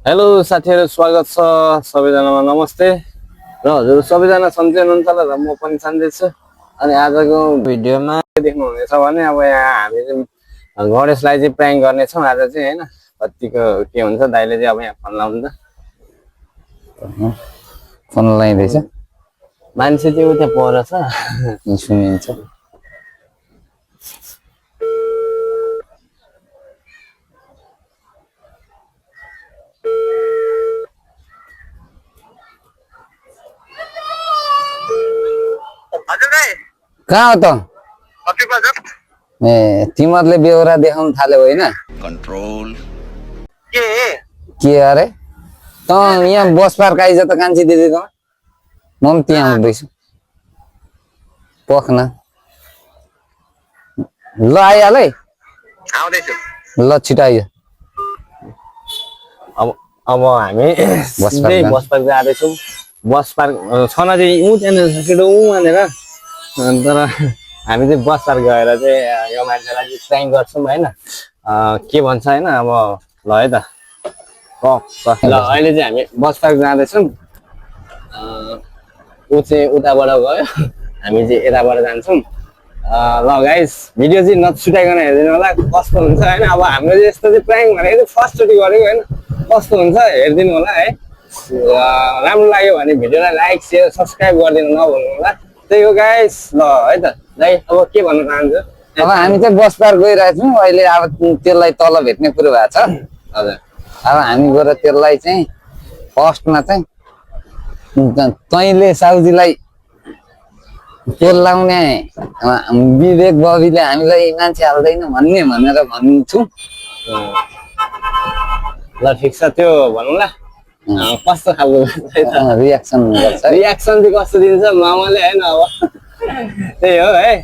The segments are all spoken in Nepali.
हेलो साथीहरु स्वागत छ सबैजनामा नमस्ते र हजुर सबैजना सन्चै हुनुहुन्छ होला र म पनि सन्चै छु अनि आजको भिडियोमा के देख्नुहुनेछ भने अब यहाँ हामी चाहिँ गणेशलाई चाहिँ प्राङ्क गर्ने छौं आज चाहिँ हैन कतिको के हुन्छ दाइले चाहिँ अब यहाँ फोन लाउँछ फोन लाइदैछ मान्छे चाहिँ उता पर छ सुनिन्छ कहाँ हो त ए तिमीहरूले बेहोरा देखाउन थाल्यौ होइन कंट्रोल के अरे त यहाँ बस पार्क आइज त कान्छी दिदी त म पनि त्यहाँ आउँदैछु पख्न ल आइहाल है ल छिटो आइज अब हामी बस पार्क जाँदैछौँ बस पार्क छन चाहिँ ऊ त्यहाँनिर छ केटो ऊ भनेर तर हामी चाहिँ बस पार्क गएर चाहिँ यो मान्छेलाई चाहिँ प्राङ्क गर्छौँ होइन के भन्छ होइन अब ल है त ल अहिले चाहिँ हामी बस पार्क जाँदैछौँ ऊ चाहिँ उताबाट गयो हामी चाहिँ यताबाट जान्छौँ ल गाइस भिडियो चाहिँ नछुटाइकन हेरिदिनु होला कस्तो हुन्छ होइन अब हाम्रो चाहिँ यस्तो चाहिँ प्राङ्क भनेको चाहिँ फर्स्टचोटि गरेको होइन कस्तो हुन्छ हेरिदिनु होला है राम्रो लाग्यो भने भिडियोलाई लाइक सेयर सब्सक्राइब गरिदिनु नभुल्नु होला त्यही हो गाइस ल है त दाइ अब के भन्न चाहन्छु अब हामी चाहिँ बस पार्क गइरहेको छौँ अहिले अब त्यसलाई तल भेट्ने कुरो भएको छ हजुर अब हामी गएर त्यसलाई चाहिँ फर्स्टमा चाहिँ तैँले साउजीलाई तेल लाउने विवेक बबीले हामीलाई मान्छे हाल्दैन भन्ने भनेर भन्छु ल ठिक छ त्यो भनौँ ल कस्तो खालको रियाक्सन गर्छ रियाक्सन चाहिँ कस्तो दिन्छ मामाले होइन अब त्यही हो है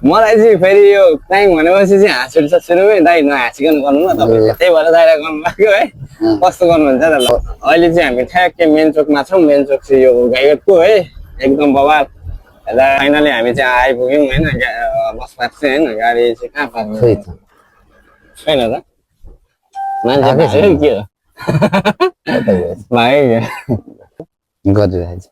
मलाई चाहिँ फेरि यो प्राङ्क भनेपछि चाहिँ हाँस उठ्छ सुरुमै दाइ नहाँसिकन गर्नु न तपाईँ त्यही भएर दाइलाई गर्नु लाग्यो है कस्तो गर्नुहुन्छ त ल अहिले चाहिँ हामी ठ्याक्कै मेन चोकमा छौँ मेन चोक चाहिँ यो गाईघाटको है एकदम बवाल फाइनली हामी चाहिँ आइपुग्यौँ होइन बस पार्क चाहिँ होइन गाडी चाहिँ कहाँ पार्नु छैन त मान्छे के हो भाइ गरिरहेछ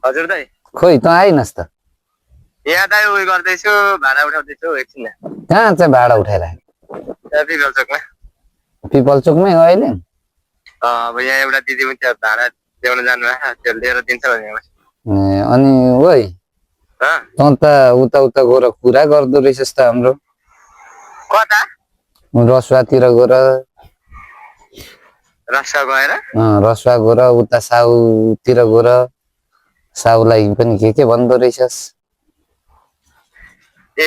हजुर दाइ खोइ त आइनस् त यहाँ दाइ उयो गर्दैछु भाडा उठाउँदैछु एकछिन कहाँ चाहिँ भाडा उठाइरहेको पिपल चोकमै हो अहिले अब यहाँ एउटा दिदी पनि त्यहाँ भाडा ल्याउन जानु भयो त्यो लिएर दिन्छ भने अनि ओइ त त उता उता गएर कुरा गर्दो रहेछस् त हाम्रो कता रसुवातिर गएर रस्सा गएर रसुवा गएर उता साउतिर गएर साउलाई पनि के भन्दो रहेछस् ए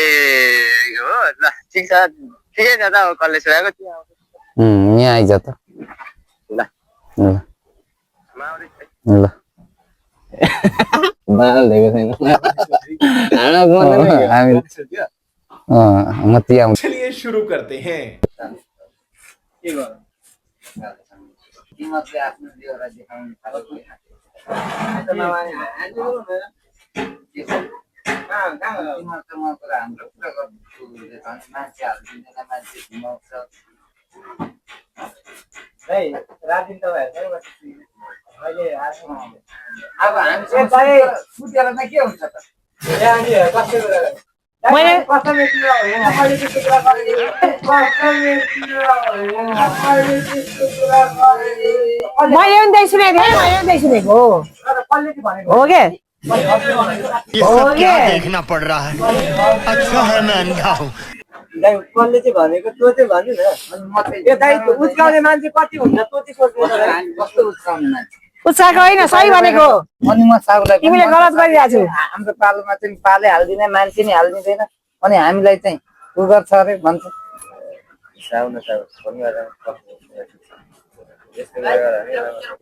हो ल ठिक छ ठिकै छ त कलेज गएको थियो यहाँ आइज त ल ल बाल दिएको छैन म त्यहाँ आउँछु चलिए शुरू करते हैं अब हामी फुटेर चाहिँ के हुन्छ त मैले पनि त्यही सुनेको थिएँ मैले पनि त्यही सुनेको हो के ये सब क्या देखना पड़ रहा है अच्छा है मैं अंधा हूँ कसले चाहिँ भनेको त्यो चाहिँ भन्नु न यो दाइ उच्काउने मान्छे कति हुन्छ त्यो चाहिँ सोच्नु कस्तो उत्साउने मान्छे उत्साहको होइन सही भनेको अनि म साउलाई तिमीले गलत गरिरहेको छौ हाम्रो पालोमा चाहिँ पाले हाल्दिने मान्छे नि हाल्दिँदैन अनि हामीलाई चाहिँ उ गर्छ अरे भन्छ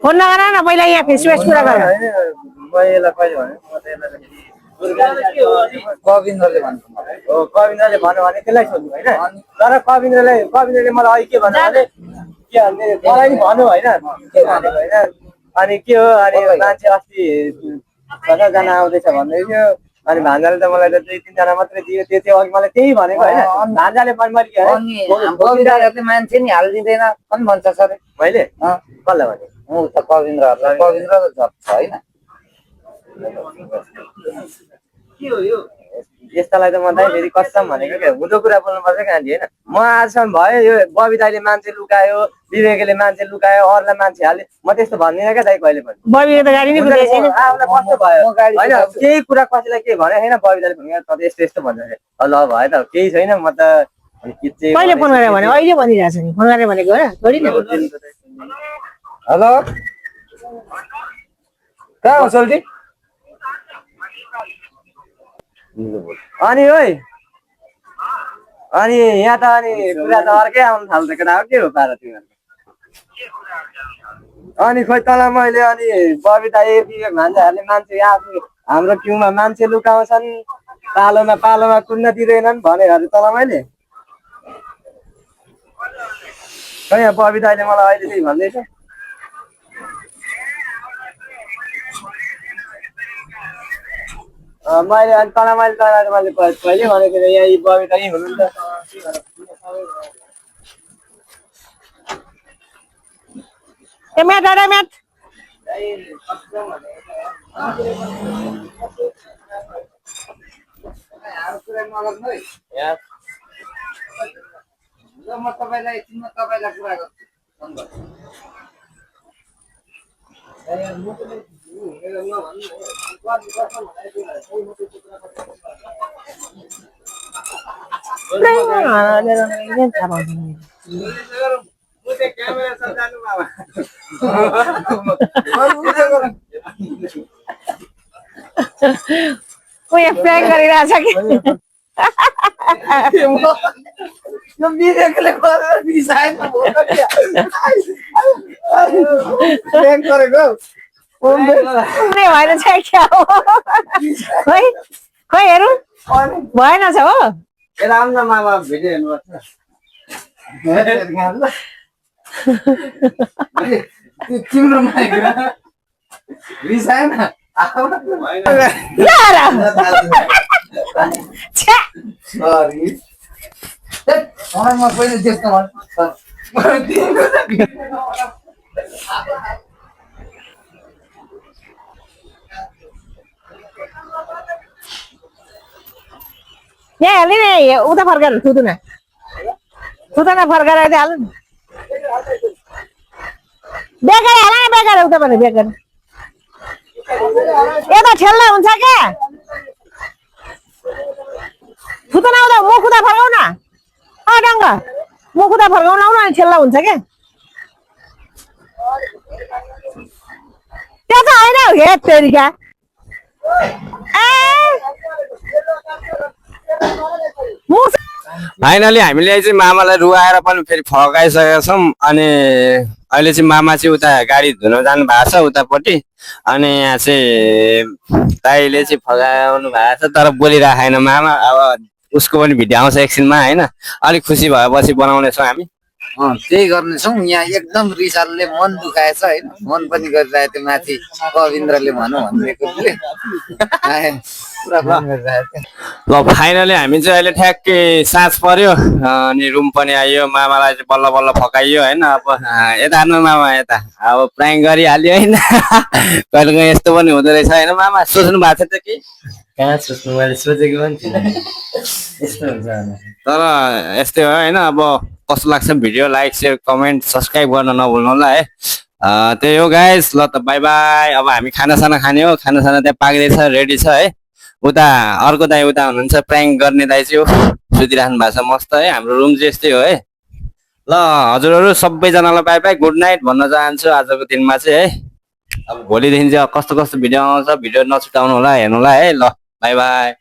फोन नगर न पहिला यहाँ फेस टु फेस कुरा गर कविन्द्रले भन्छ मलाई हो कविन्द्रले भन्यो भने त्यसलाई सोध्नु होइन तर कविन्द्रले मलाई अहिले के भन्नु भने के भन्ने मलाई नि भन्नु होइन के भनेको होइन अनि के हो अनि मान्छे अस्ति 50 जना आउँदैछ भन्दै थियो अनि भान्जाले त मलाई त 2-3 जना मात्रै दियो त्यो चाहिँ अघि मलाई त्यही भनेको होइन भान्जाले पनि मैले अनि कविन्द्रहरूले मान्छे नि हालिदिँदैन पनि भन्छ सर मैले कसलाई भने ऊ त कविन्द्रहरूलाई कविन्द्र त झट्छ होइन के हो यो यस्तालाई त म दाइ फेरि कसम भनेको क्या हुँदो कुरा बोल्नुपर्छ काँधी होइन म आजसम्म भयो यो बबी दाइले मान्छे लुकायो विवेकले मान्छे लुकायो अरूलाई मान्छे हाल्यो म त्यस्तो भन्दिनँ क्या दाइ कहिले पनि बबीले त गाडी नै कुदाएको छैन आफूलाई कस्तो भयो होइन केही कुरा कसैलाई के भने होइन बबी दाइले भनेको त यस्तो यस्तो भन्छ ल भयो त केही छैन म त कहिले फोन गरेर भने अहिले भनिरहेछ नि फोन गरेर भनेको हो थोडी न हेलो कहाँ हो सोल्टी अनि ओइ अनि यहाँ त अनि कुरा त अर्कै आउनु थाल्छ केटा हो के हो पारा तिमीहरू अनि खोइ तल मैले अनि बबिता विवेक भान्जाहरूले मान्छे आफ्नो हाम्रो क्युमा मान्छे लुकाउँछन् पालोमा कुद्न दिँदैनन् भनेर तल मैले खै यहाँ बबिताले मलाई अहिले चाहिँ भन्दैछ मैले अनि तल मैले कहिले भनेको थिएँ यहाँ बबिता यहीँ हुनुहुन्छ ए म्याट अरे म्याट म तपाईँलाई कुरा गर्छु कोही प्र्याङ्क गरिरहेछ कि यो विवेकले गरेर बिसाएन गरेको भएन छ क्या हो खोइ खोइ हेरौँ भएन छ हो राम्रो मामा भिडियो हेर्नुपर्छ तिम्रो माइक बिसाएन सरी म पहिले त्यस्तो यहाँ हाल्ने नि उता फर्काएर थुतुना फर्काएर यता हाल्नु नि बेकार हाल न बेकार उता भने बेकार यता ठेल्दा हुन्छ क्या थुतुना उता मुखुता फर्काउ न डङ्ग मुखुता फर्काउन आउन अनि ठेल्दा हुन्छ क्या त्यो त होइन हे तेरिका फाइनली हामीले चाहिँ मामालाई रुवाएर पनि फेरि फर्काइसकेका छौँ अनि अहिले चाहिँ मामा चाहिँ उता गाडी धुन जानु भएको छ उतापट्टि अनि यहाँ चाहिँ दाइले चाहिँ फर्काउनु भएको छ तर बोलिरहेको छैन मामा अब उसको पनि भिडियो आउँछ एकछिनमा होइन अलिक खुसी भएपछि बनाउनेछौँ हामी त्यही गर्नेछौँ यहाँ एकदम रिसालले मन दुखाएछ होइन मन पनि गरिरहेको थियो माथि कविन्द्रले भनौँ भनेको ल फाइनली हामी चाहिँ अहिले ठ्याक्कै साँझ पर्यो अनि रुम पनि आइयो मामालाई चाहिँ बल्ल बल्ल फकाइयो होइन अब यता हेर्नु मामा यता अब प्राङ्क गरिहाल्यो होइन कहिले कहिले यस्तो पनि हुँदो रहेछ होइन मामा सोच्नु भएको थियो त कि कहाँ सोच्नु मैले सोचेको पनि थिइनँ यस्तो हुन्छ तर यस्तै हो होइन अब कस्तो लाग्छ video like share comment subscribe गर्न नभुल्नु होला है त्यही हो गाइस ल त बाई बाई अब हामी खानासाना खाने हो खानासाना त्यहाँ पाक्दैछ रेडी छ है उता अर्को दाइ उता हुनुहुन्छ प्राङ्क गर्ने दाइ चाहिँ हो सुतिराख्नु भएको छ मस्त है हाम्रो रुम चाहिँ यस्तै हो है ल हजुरहरू सबैजनालाई बाई बाई गुड नाइट भन्न चाहन्छु आजको दिनमा चाहिँ है अब भोलिदेखि चाहिँ कस्तो कस्तो भिडियो आउँछ भिडियो नछुटाउनु होला हेर्नु होला है ल बाई बाई